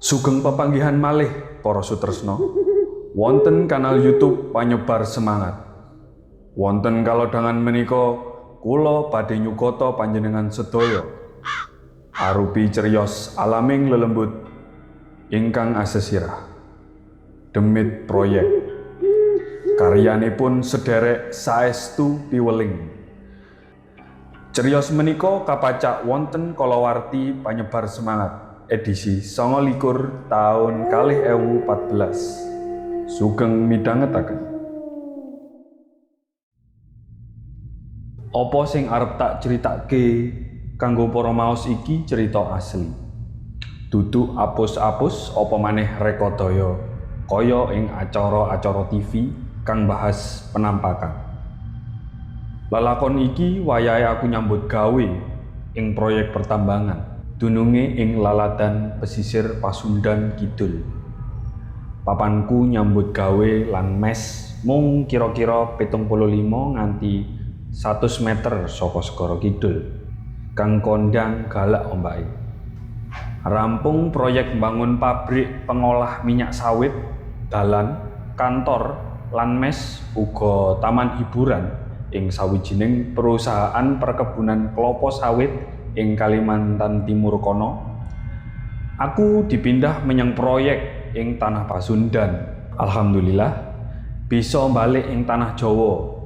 Sugeng pepanggihan malih para sutresna wonten kanal YouTube Panyebar Semangat. Wonten kalodhangan menika kula badhe nyukata panjenengan sedaya arupi criyos alaming lelembut ingkang asesirah. Demit Proyek. Karyanipun sederek Saestu Piweling. Criyos menika kapacak wonten kalawarti Panyebar Semangat edisi 29 taun 2014. Sugeng midhangetaken. Apa sing arep tak critake kanggo para maos iki cerita asli. Dudu apus-apus apa maneh rekadaya kaya ing acara-acara TV kang bahas penampakan. Lelakon iki wayahe aku nyambut gawe ing proyek pertambangan dununge ing laladan pesisir Pasundan Kidul. Papanku nyambut gawe lan mes mung kira-kira 75 nganti 100 meter saka segara kidul kang kondang galak ombake. Rampung proyek mbangun pabrik pengolah minyak sawit, dalan, kantor, lan mes uga taman hiburan ing sawijining perusahaan perkebunan klopo sawit ing Kalimantan Timur kono. Aku dipindah menyang proyek ing tanah Pasundan. Alhamdulillah bisa balik ing tanah Jawa.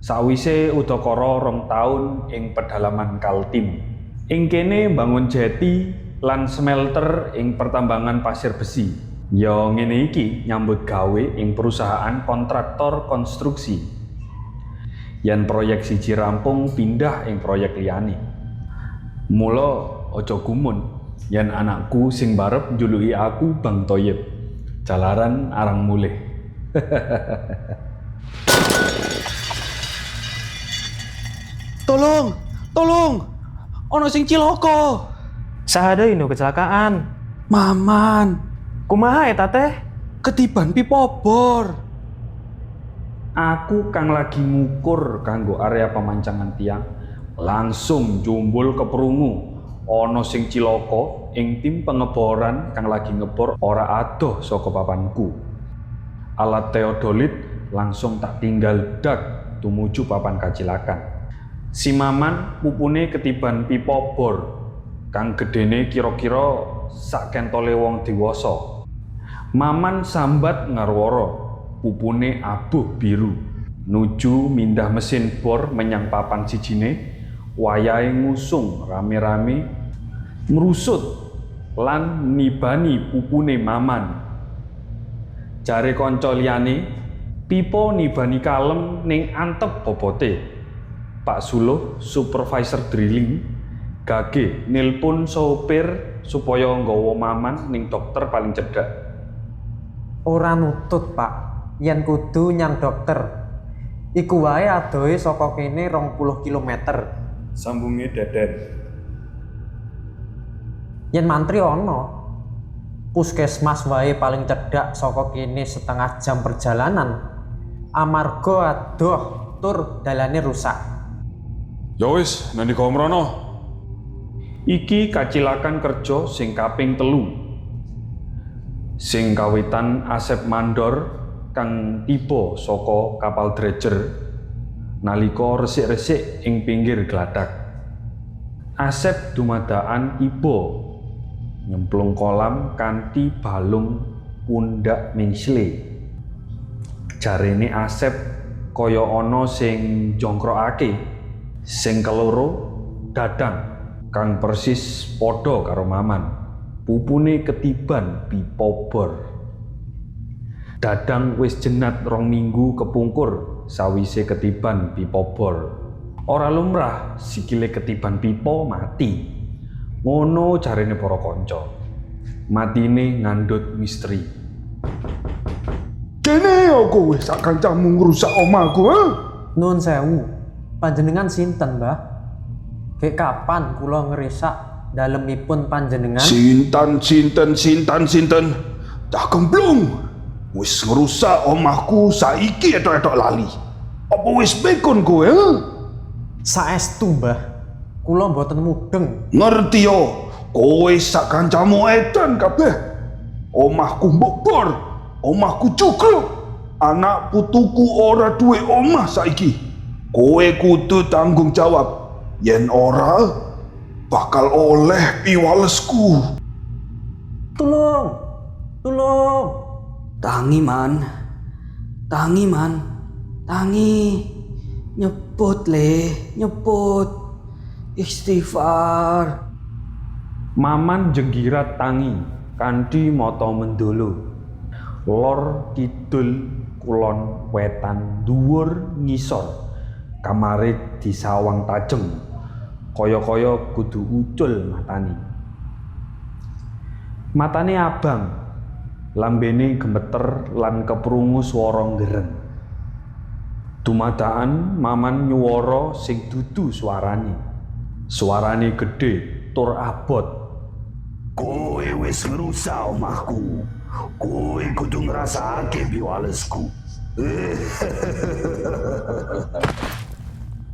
Sawise udakara 2 taun ing pedalaman Kaltim. Ing kene mbangun jeti lan smelter ing pertambangan pasir besi. Ya ngene iki nyambut gawe ing perusahaan kontraktor konstruksi. Yen proyek siji rampung pindah ing proyek liyane. Mula aja gumun yen anakku sing barep njuluki aku Bang Toyib. Jalaran arang mulih. Tolong, tolong, ono sing cilaka. Saha deui nu kecelakaan? Maman, Kumaha eta teh? Ketiban pipa bor. Aku kang lagi ngukur kanggo area pemancangan tiang, langsung jumbul keprungu. Ono sing cilaka ing tim pengeboran kang lagi ngebor ora adoh saka papanku. Alat teodolit langsung tak tinggal dak tumuju papan kacilakan. Si Maman pupune ketiban pipa bor kang gedene kira-kira sak kentole wong dewasa. Maman sambat ngarwara, pupune abuh biru. Nuju mindah mesin bor menyang papan sijine, wayahe ngusung rame-rame ngrusut lan nibani pupune Maman. Jare kanca liyane, pipa nibani kalem ning antep bobote. Pak Suluh, supervisor drilling, gage nilpun sopir supaya nggawa Maman ning dokter paling cedhak. Ora nutut, Pak. Yen kudu nyang dokter. Iku wae adohe saka kene 20 kilometer. Sambunge Deden. Yen mantri ana. Puskesmas wae paling cedhak saka kene setengah jam perjalanan. Amarga adoh tur dalane rusak. Ya wis, nang digawa mrono. Iki kacilakan kerja sing kaping 3. Sing kawitan Asep Mandor kang tiba saka kapal dredger nalika resik-resik ing pinggir gladak. Asep dumadakan tiba nyemplung kolam kanthi balung pundak mengsle. Jarene Asep kaya ana sing jongkrokake. Sing keloro Dadang kang persis padha karo Maman. Pupune ketiban pipa bor. Dadang wis jenat 2 minggu kepungkur sawise ketiban pipa bor. Ora lumrah sikile ketiban pipa mati. Ngono jarene para kanca. Matine ngandhut misteri. Kene kowe sak kancamu ngrusak omahku, ha? Nuwun sewu. Panjenengan sinten, Mbah? Gek kapan kula ngrisak dalemipun panjenengan? Sinten sinten sinten sinten. Cah gemblung. Wis ngrusak omahku saiki etok-etok lali. Apa wis pikun kowe, ha? Saestu, Mbah. Kula mboten mudeng. Ngerti yo, kowe sak kancamu edan kabeh. Omahku mbok bor, omahku cukruk. Anak putuku ora duwe omah saiki. Kowe kudu tanggung jawab. Yen ora bakal oleh piwalesku. Tulung! Tulung! Tangi, Man. Tangi, Man. Tangi. Nyebut le, nyebut. Istighfar. Maman jenggirat tangi kanthi mata mendolo. Lor, kidul, kulon, wetan, dhuwur, ngisor. Kamare disawang tajem. Kaya-kaya kudu ucul matane. Matane abang, lambene gemeter lan keprungu swara nggereng. Dumadakan Maman nyuwara sing dudu suarane. Suarane gedhe tur abot. Kowe wis ngrusak omahku. Kowe kudu ngrasakake piwalesku.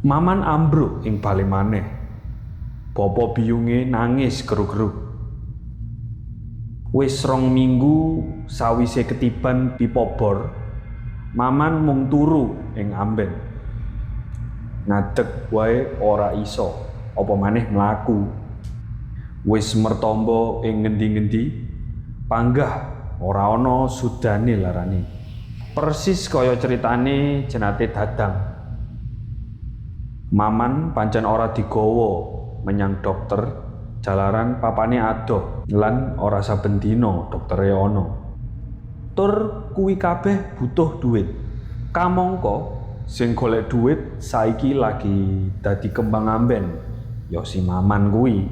Maman ambruk ing bale maneh. Bapa biyunge nangis keru-keru. Wis 2 minggu sawise ketiban pipa bor, Maman mung turu ing amben. Ngadeg wae ora iso, apa maneh mlaku. Wis mertombo ing ngendi-ngendi, panggah ora ana sudane larane. Persis kaya critane jenate Dadang. Maman pancen ora digawa menyang dokter jalaran papane adoh lan ora saben dina doktere ana. Tur kuwi kabeh butuh duit. Kamangka sing golek duit saiki lagi dadi kembang amben ya si Maman kuwi.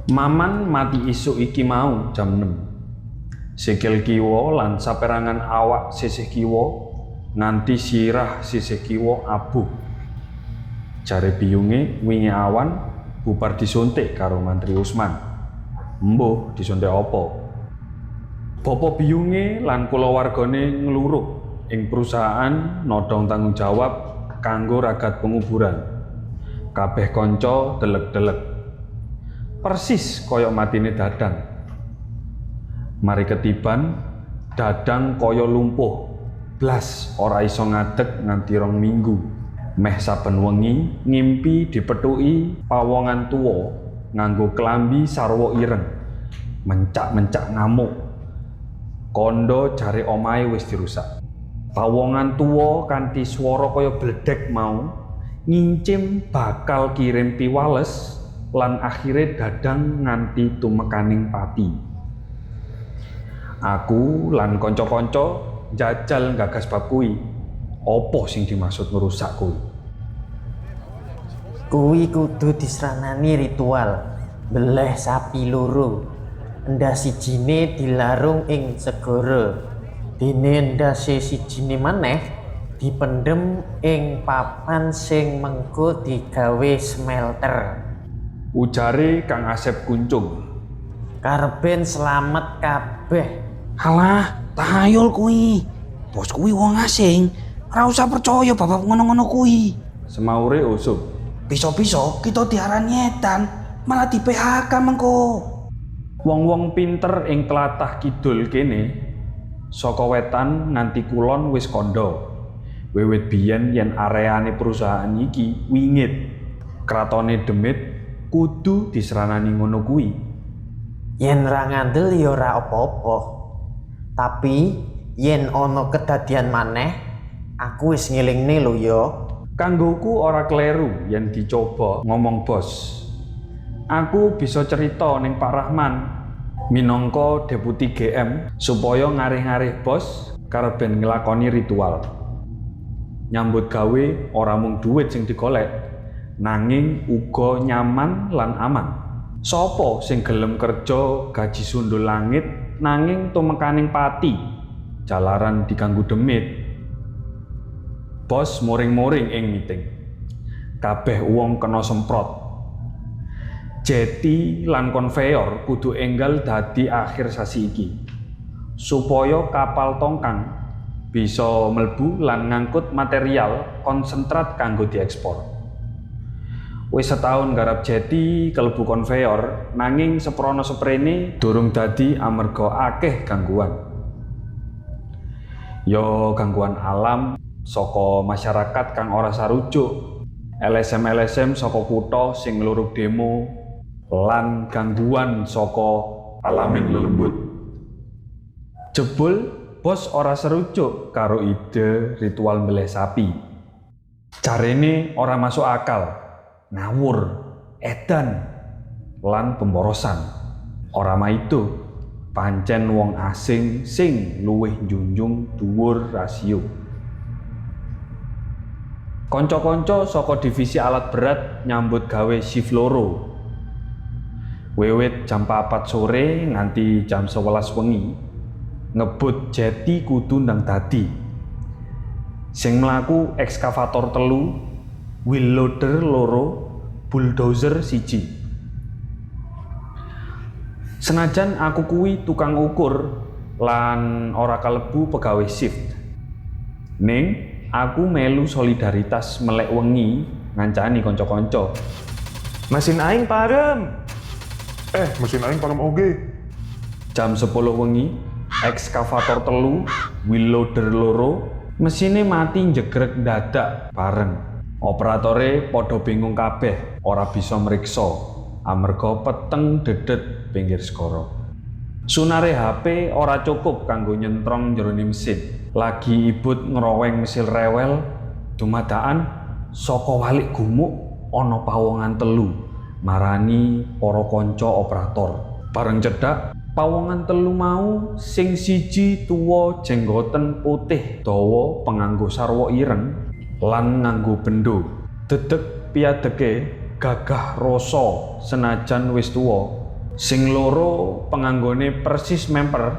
Maman mati isuk iki mau jam 6. Sikil kiwa lan saperangan awak sisih kiwa nganti sirah sisih kiwa abuh. Jare biyunge wingi awan bubar disuntik karo Mantri Usman. Embuh disuntik apa? Bapa biyunge lan kulawargane ngluruk ing perusahaan nodong tanggung jawab kanggo ragat penguburan. Kabeh kanca delek-delek. Persis kaya matine Dadang. Mari ketiban, Dadang kaya lumpuh. Blas ora iso ngadeg nganti 2 minggu. Meh saben wengi ngimpi dipethuki pawongan tuwa nganggo klambi sarwa ireng. Mencak-mencak ngamuk. Kondo jare omahe wis dirusak. Pawongan tuwa kanthi swara kaya bledek mau ngincim bakal kirim piwales lan akhire Dadang nganti tumekaning pati. Aku lan kanca-kanca njajal nggagas bab kuwi. Apa sing dimaksud ngrusak kuwi? Kuwi kudu disranani ritual. Beleh sapi loro. Endas sijine dilarung ing segara. Dene endase sijine maneh dipendhem ing papan sing mengko digawe smelter. Ujare Kang Asep Kuncung. Karben slamet kabeh. Halah, tahayul kuwi. Bos kuwi wong asing. Ora usah percaya bab ngono-ngono kuwi. Semaure Usup. Bisa-bisa kita diarani edan, malah di PHK mengko. Wong-wong pinter ing tlatah kidul kene saka wetan nganti kulon wis kandha. Wiwit biyen yen areane perusahaan iki wingit. Kratone demit kudu disranani ngono kuwi. Yen ra ngandel ya ora apa-apa. Tapi yen ana kedadian maneh, aku wis ngelingne lho ya. Kanggoku ora kleru yen dicoba ngomong bos. Aku bisa cerita ning Pak Rahman minangka deputi GM supaya ngarih-ngarih bos kareben nglakoni ritual. Nyambut gawe ora mung duit sing digolek, nanging uga nyaman lan aman. Sopo sing gelem kerja gaji sundul langit nanging tumekaning pati jalaran diganggu demit. Bos muring-muring ing meeting. Kabeh wong kena semprot. Jeti lan konveyor kudu enggal dadi akhir sasi iki. Supaya kapal tongkang bisa mlebu lan ngangkut material konsentrat kanggo diekspor. Wis setahun garap jeti kelebu konveyor, nanging seprono seprene durung dadi amarga akeh gangguan. Yo gangguan alam saka masyarakat kang ora sarujuk, LSM-LSM saka kutha sing ngluruk demo, lan gangguan saka alaming lelembut. Jebul bos ora serujuk karo ide ritual mbeleh sapi. Jarene ora masuk akal, ngawur, edan, lan pemborosan. Ora maido, pancen wong asing sing luwih njunjung dhuwur rasio. Kanca-kanca saka divisi alat berat nyambut gawe shift loro. Wiwit jam 4 sore nganti jam 11 wengi, ngebut jeti kudu ndang dadi. Sing mlaku ekskavator 3, wheel loader 2, bulldozer 1. Senajan aku kuwi tukang ukur lan ora kalebu pegawai shift. Ning aku melu solidaritas melek wengi ngancani kanca-kanca. Mesin aing parem. Mesin aing parem oge. Jam 10 wengi, ekskavator 3, wheel loader 2, mesine mati njegrek dadak bareng. Operatore padha bingung kabeh, ora bisa mriksa amarga peteng dedet pinggir segara. Sunare HP ora cukup kanggo nyentrong jerone mesin. Lagi ibut ngroweng mesin rewel, dumadakan saka walik gumuk ana pawongan 3 marani para kanca operator. Bareng cedhak, pawongan 3 mau sing siji tuwa jenggoten putih dawa penganggo sarwa ireng lan nganggo bendo. Dedeg piadeke gagah rasa senajan wis tuwa. Sing loro penganggone persis memper,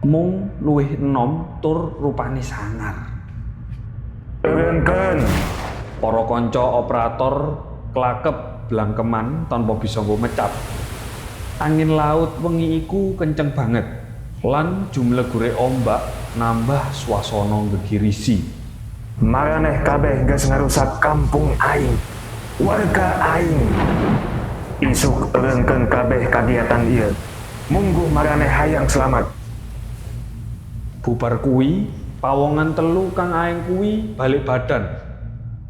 mung luwih enom tur rupane sangar. Eureunkeun. Para kanca operator klakep blangkeman tanpa bisa nggo mecap. Angin laut wengi iku kenceng banget lan jumlegure ombak nambah swasana nggegirisi. Maraneh kabeh geus ngarusak kampung aing, warga aing. Isuk eureunkeun kabeh kagiatan ieu. Mungguh maraneh hayang selamat. Bubar kuwi, pawongan 3 kang aeng kuwi balik badan.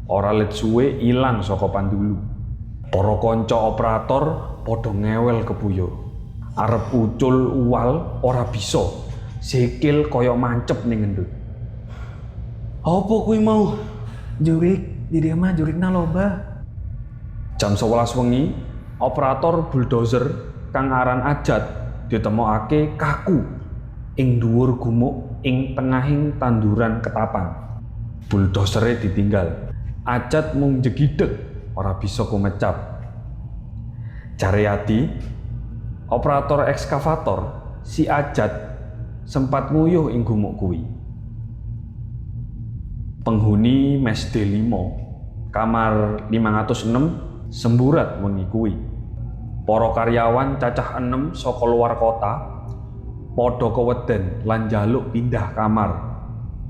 Ora let suwe ilang saka pandulu. Para kanca operator padha ngewel kebuyo. Arep ucul uwal ora bisa. Sikil kaya mancep ning ngendut. Apa kuwi mau? Jurik, di dieu mah jurikna loba. Jam 11 wengi, operator bulldozer kang aran Ajat ditemokake kaku ing dhuwur gumuk ing tengahing tanduran ketapang. Bulldozere ditinggal. Ajat mung jegideg ora bisa kumecap. Jare Adi, operator ekskavator, si Ajat sempat nguyuh ing gumuk kuwi. Penghuni mes D5, kamar 506 semburat wengi kuwi. Para karyawan cacah 6 saka luar kota padha keweden lan njaluk pindah kamar.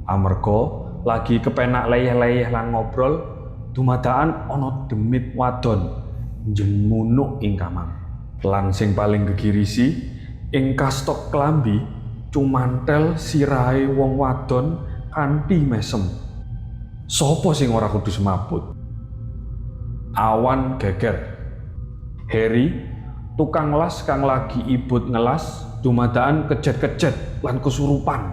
Amarga lagi kepenak leyeh-leyeh lan ngobrol, dumadakan ana demit wadon njemunuk ing kamar. Lan sing paling gegirisi, ing kastok klambi cumantel sirahe wong wadon kanthi mesem. Sopo sing ora kudu semaput? Awan geger. Heri, tukang las kang lagi ibut ngelas, dumadakan kejet-kejet lan kesurupan.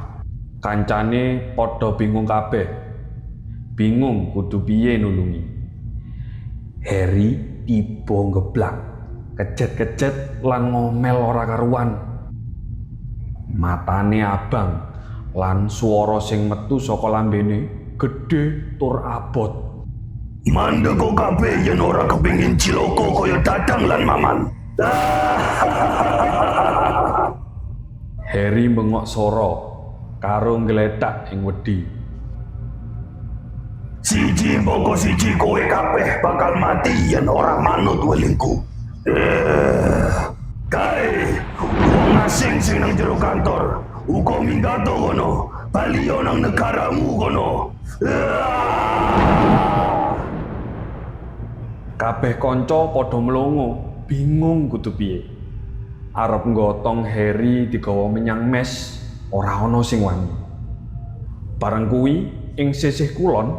Kancane padha bingung kabeh. Bingung kudu piye nulungi. Heri tiba ngeblak, kejet-kejet lan ngomel ora karuan. Matane abang lan swara sing metu saka lambene gedhe tur abot. Mandeko kabeh yen ora kepingin ciloko kaya Dadang lan Maman. Heri bengok sora karo nggletak ing wedi. Siji mboko siji kowe kabeh bakal mati yen ora manut welingku. Kae wong asing sing nang jero kantor, uga minggato kono, baliyo nang negaramu kono. Kabeh kanca padha mlongo, bingung kudu piye. Arep nggotong Heri digawa menyang mes, ora ana sing wani. Bareng kuwi ing sisih kulon,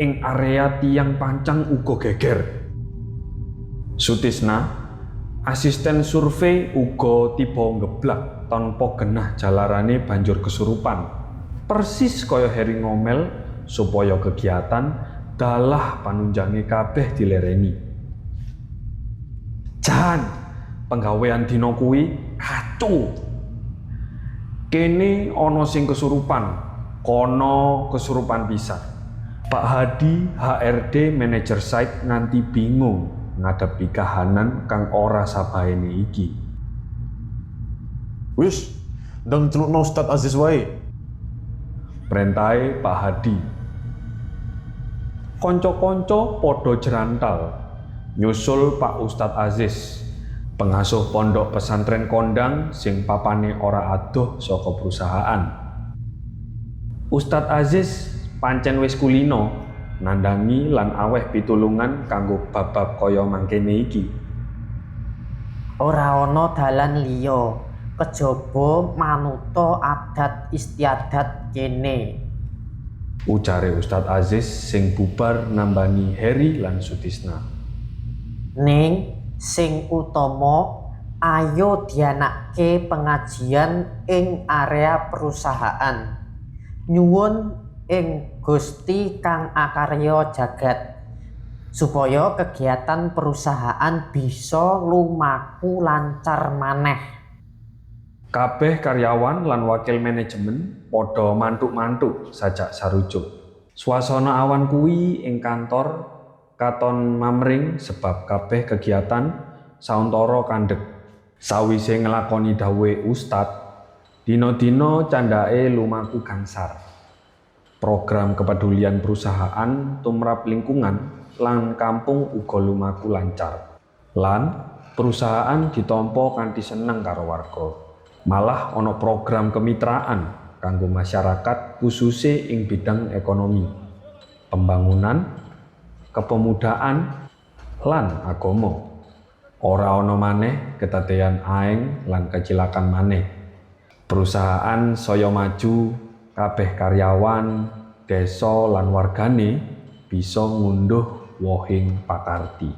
ing area tiang pancang uga geger. Sutisna, asisten survei uga tiba ngeblak tanpa genah jalarane banjur kesurupan. Persis kaya Heri ngomel supaya kegiatan dalah panunjange kabeh dilereni. Jan, penggawean dina kuwi kacau. Kene ana sing kesurupan, kono kesurupan pisan. Pak Hadi, HRD manajer site nganti bingung ngadepi kahanan kang ora sabaene iki. Wis, ndang celukno Ustadz Aziz wae. Perintahe Pak Hadi. Konco-konco podo jerantal nyusul Pak Ustadz Aziz, pengasuh pondok pesantren kondang sing papane ora adoh saka perusahaan. Ustadz Aziz pancen wis kulino nandangi lan aweh pitulungan kanggo bab-bab kaya mangkene iki. Ora ana dalan liya kejaba manuta adat istiadat kene. Ucare Ustadz Aziz sing bubar nambani Heri lan Sutisna. Ning sing utama ayo dianake pengajian ing area perusahaan. Nyuwun ing Gusti kang akarya jagat supaya kegiatan perusahaan bisa lumaku lancar maneh. Kabeh karyawan lan wakil manajemen padha mantuk-mantuk sajak sarujuk. Swasana awan kuwi ing kantor katon mamring sebab kabeh kegiatan sauntara kandhek. Sawise nglakoni dawuhe ustad, dina-dina candhake lumaku gangsar. Program kepedulian perusahaan tumrap lingkungan lan kampung uga lumaku lancar. Lan perusahaan ditampa kanthi seneng karo warga. Malah ana program kemitraan kanggo masyarakat khususe ing bidang ekonomi, pembangunan, kepemudaan, lan agama. Ora ana maneh kedadean aeng lan kecilakan maneh. Perusahaan saya maju, kabeh karyawan, desa lan wargane bisa ngunduh wohing pakarti.